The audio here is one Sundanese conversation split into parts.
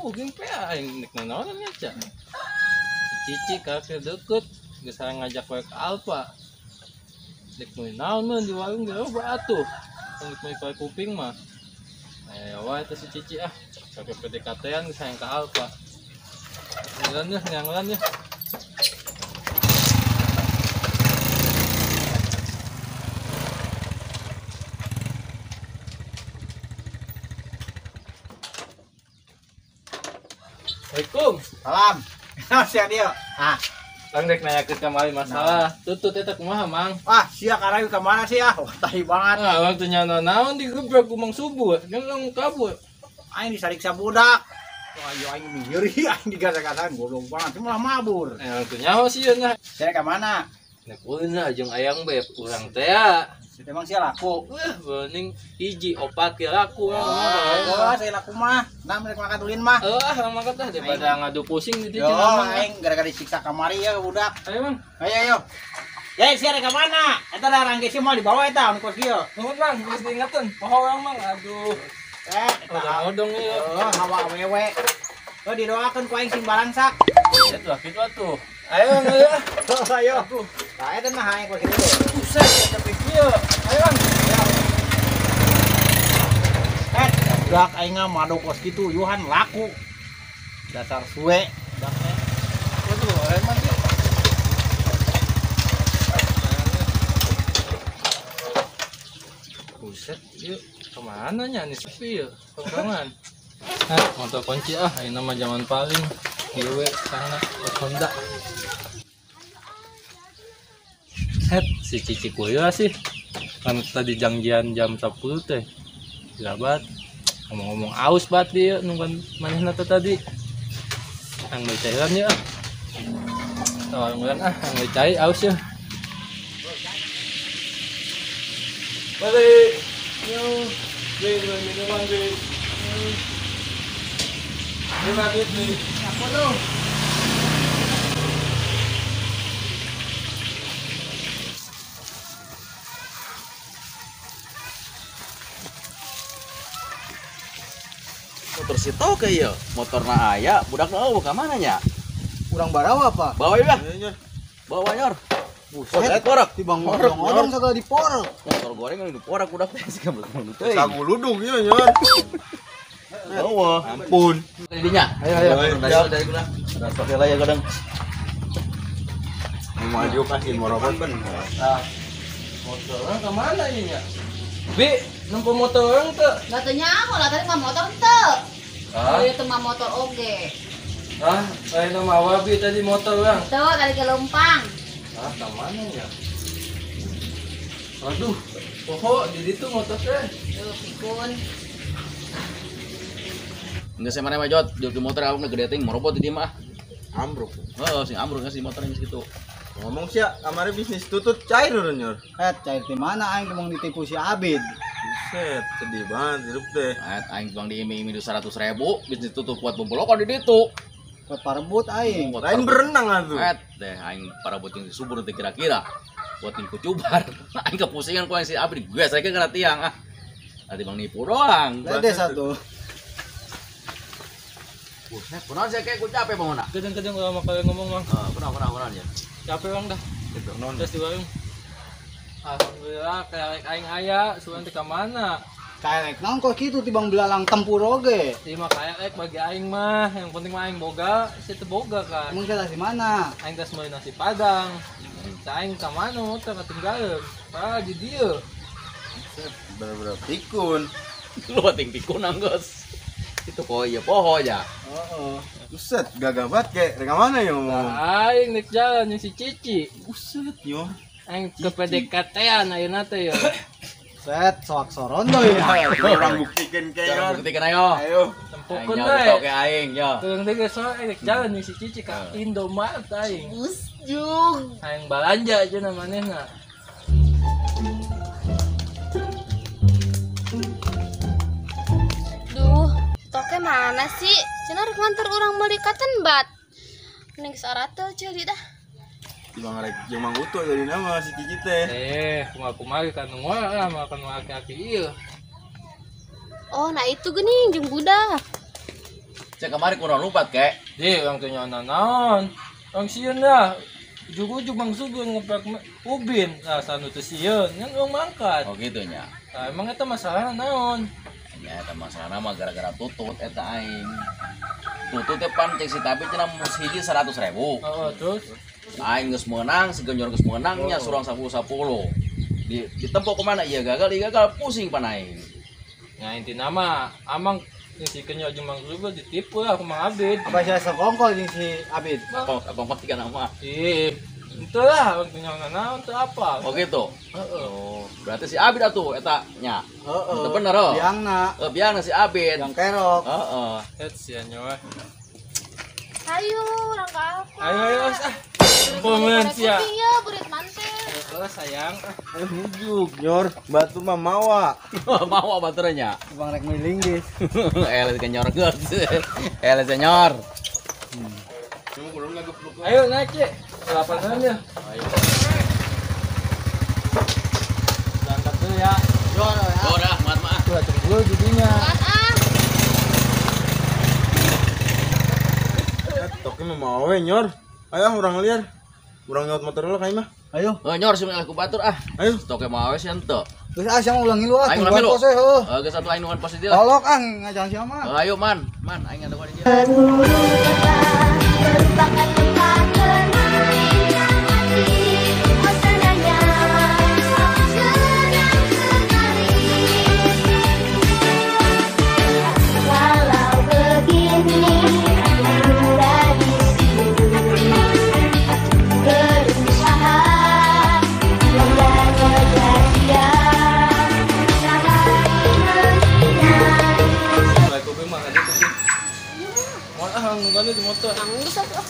Oh, geng pea aing nek nanaonan ngaca. Si Cici kakek deket geus hayang ngajak we ke Alfa. Dek meuli naon mun di warung ge loba atuh. Tong dek meuli kue kuping mah. Aya wae teh si Cici ah. Kakek PDKT-an geus hayang ke Alfa. Jalan ya, nyanglan ya. Assalamualaikum. Salam. Sia dia. Ah, Kang dek nanyakeun kamari masalah. Tutut eta kumaha, Mang? ah sia karayu ka mana sih ah? Wah, tahi banget. Ah, urang teu nyaho naon digebrek ku Mang Subuh. Gelang kabur. Aing disariksa budak. Wah, yo aing nyeri, aing digasak-gasakan goblok banget. Malah mabur. Eh, urang teu nyaho sieun lah. Sia ka mana? Nek ulin lah jeung ayang beb urang teh ya. Emang sia laku. Wah, bening hiji opat ge laku. Oh, saya laku mah. Nah, mereka makan ulin mah. Ah, makan tah daripada ngadu pusing di Yo, dieu Mang. aing gara-gara disiksa kamari ya budak. Ayo, Mang. Ayo, ayo. Ya, sia rek ka mana? Eta darang geus mah dibawa eta anu kos kieu. Nuhun, Mang, geus diingetan. Poho urang, Mang. Aduh. Eh, eta Odong-odong ieu. Oh, hawa awewe. Oh, didoakeun ku aing sing balangsak. Eta lah kitu atuh. Ayo, Mang, ayo. Ayo. Nah, eta mah aing kos kitu. Buset, tapi kieu. Ayo, Mang. Eh, budak aing mah madu kos kitu Yuhan laku. Dasar suwe. Budak teh. Waduh, ayo, Mang. Buset, yuk kemana nya nih sepi yuk, tongkrongan. Ah, motor kunci ah, ini nama zaman paling. Ieu we sana Honda. Het, si Cici kuliah sih. Kan tadi janjian jam 10 teh. Gila banget. Ngomong-ngomong aus banget dia nungguan manehna teh tadi. Ang beli cairan ya. Tawar urang ah, ang beli cai aus ya. Balik. Yo, beli minuman beli. Lima duit beli. Aku dong. Motor si toke ieu, motorna aya, budakna eueuh ka mana nya? Urang barawa apa? Bawa ieu lah. Bawa nyor. Buset, porak. Tibang odong segala diporek. Motor goreng anu diporak budak teh sih kamu teuing. Saguludung ieu nyor. Eueuh. Ampun. Dinya. Ayo ayo. Dari guna. Sok lah ya kadang. Mau maju kasih morokot ben. Ah. Motor orang ke mana ini nya? Bi, nempo motor orang teu. Lah teu nyaho lah tadi mah motor teu. Ah, Oh, itu mah motor oge. ah, lain nama Wabi tadi motor orang. Teu tadi ke Lumpang. Ah, ke mana ya? Aduh, poho di ditu motor teh. Tuh pikun. Geus mana mah jot, di motor aku gede ting morobot di dieu mah. Ambruk. Heeh, sing ambruk sih motornya geus kitu. Ngomong sih kamari bisnis tutut cair urang nyor. Eh, cair di mana aing emang ditipu si Abid. Buset, sedih banget hidup teh. Aing bang diimi-imi 100.000, bisnis tutup kuat bobolokan di ditu. Buat parebut aing. Lain berenang atuh. Teh aing parabut yang subur teh kira-kira. Buat yang kucubar. Aing kepusingan ku aing si Abid gue saya kena tiang ah. Nanti bang nipu doang. Ledes satu. Buset, kunaon sih kayak ku capek bangun. Kadang-kadang kalau kalian ngomong, Mang. Heeh, kunaon ya. Capek bang dah. Gitu. Terus di warung. Alhamdulillah kayak aing aya, suan teh ka mana? Kayak naon kok kitu tibang belalang tempur oge. Ieu mah kayak bagi aing mah, yang penting mah aing boga, si teu boga kan. Emang saya di mana? Aing geus meuli nasi padang. Tah aing ka mana motor ketinggalan. Padahal di dieu. Bener-bener pikun. Lu ting pikun anggeus. Itu kok iya poho ya. Heeh. Buset, gagah banget kayak rek mana ya ngomong. Nah, aing nek jalan jeung si Cici. Buset, nyor. Aing ke PDKT-an ayeuna teh ya. Set soak sorondo ya. Orang buktikan kayak Jangan nyor. buktikan ayo. Ayo. Tempokeun Aing we. nyawa ke aing yo. Turun teh geus aing nek jalan jeung si Cici ka Indomaret aing. Usjung. Aing balanja aja manehna. Duh, toke mana sih? Cenah rek nganter urang meuli katenbat. Mending geus aratel ceuli dah. Bang rek jeung Mang Uto jadi nama si Cici teh. Eh, kumaha-kumaha kan nu lah makan aki-aki ieu. Oh, nah itu geuning jeung budak. Cek kemarin kurang lupa kek. Di urang teh nyaho naon. Urang sieun lah. Ujug-ujug Mang Subur ngepek ubin. Nah, sanu teu sieun, ngan urang mangkat. Oh gitu nya. Nah, emang eta masalahna naon? Ya eta masalahna mah gara-gara tutut eta aing. Tutut teh pan cek si Tabi cenah hiji 100.000. Heeh, terus aing geus meunang, si Genjor geus meunang nya surang 10-10. Di ditempo kemana? Iya gagal pusing pan aing. Ya intina mah amang jeung si Kenyo jeung Mang Subur ditipu lah ku Mang Abid. Apa sia sekongkol jeung si Abid? Apa apa tiga nama. Ih, itu lah urang teh nyaho naon teu apa. Oh gitu. Heeh. Oh, berarti si Abid atuh eta nya. Heeh. Itu bener oh. Biangna, Biangna si Abid. yang kerok. Heeh. Et sia nyawa. Ayo, urang ka Alfa. Ayo ayo ah. Pemen sia. Iya, burit mantel. Heeh sayang. Ayo hujuk nyor, batu mah mawa. Mawa baturnya. Bang rek meuli linggis. Eh, kenyor geus. Eh, senyor. Ayo naik, Cek. Lapangan ya. Ayo. Berangkat dulu ya. Yo, ya. Udah, maaf maaf. Tuh, cemburu jadinya. Kan ah. Toke mah mawa we nyor. Ayo urang liar. Urang nyaut motor dulu kayak mah. Ayo. Oh, nyor sih ku batur ah. Ayo. Toke mawa we sih henteu. Geus ah sia mah ulang ngilu ah. Aing ulang ngilu. Pos heuh. Geus atuh aing nungguan pos dieu lah. Tolok ah ngajalan sia mah. Ayo man, man aing ngantuk di dieu. Merupakan tempat bermain hati, suasananya senang sekali. Walau begini, gadis berusaha mengejar dia. Kopi mah ada tuh. Mau ah nungguan di motor. Nangis atuh.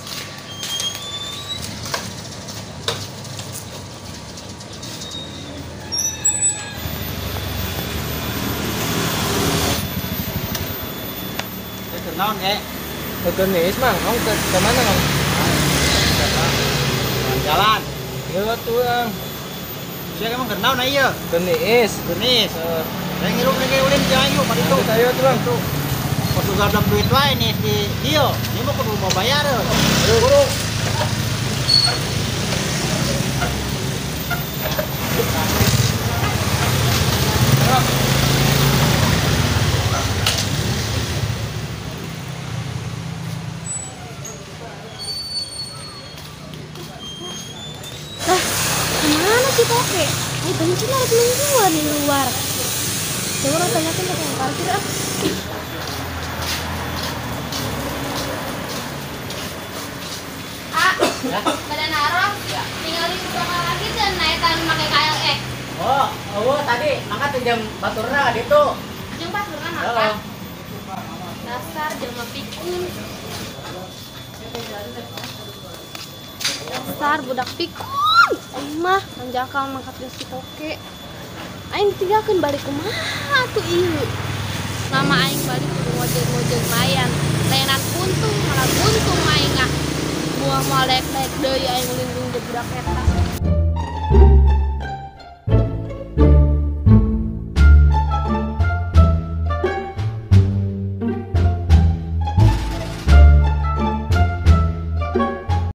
Teh naon ge? Ke Nis, Mang. Mang ke mana, Mang? Jalan. Ngilu tuh, Mang. Sia emang keur naon ieu? Ke Nis. Keur Nis. Saya ngirup nih ulin jangan yuk pada itu. Ayo tuh, Bang. Tuh. Pas udah dalam duit wae nih di dia. Ini mau kudu mau bayar. Ayo buru. Lah, kemana sih Toke? Ini benci harus nungguan di luar. Coba orang tanyakan ke tukang parkir ah. Ah, pada naruh, tinggal di belakang lagi dan naik pakai KLX. Oh, oh tadi mangkat jam baturna ditu. Jeung baturna mangkat. Dasar jelema pikun. Dasar budak pikun. Aing mah manjakal mangkat geus si Toke. Aing ditinggalkeun balik kumaha atuh ieu. Lama aing balik kudu ngojek-ngojek mayan. Layanan puntung malah buntung aing ah. Buah moal daek-daek deui aing lindung jeung budak eta.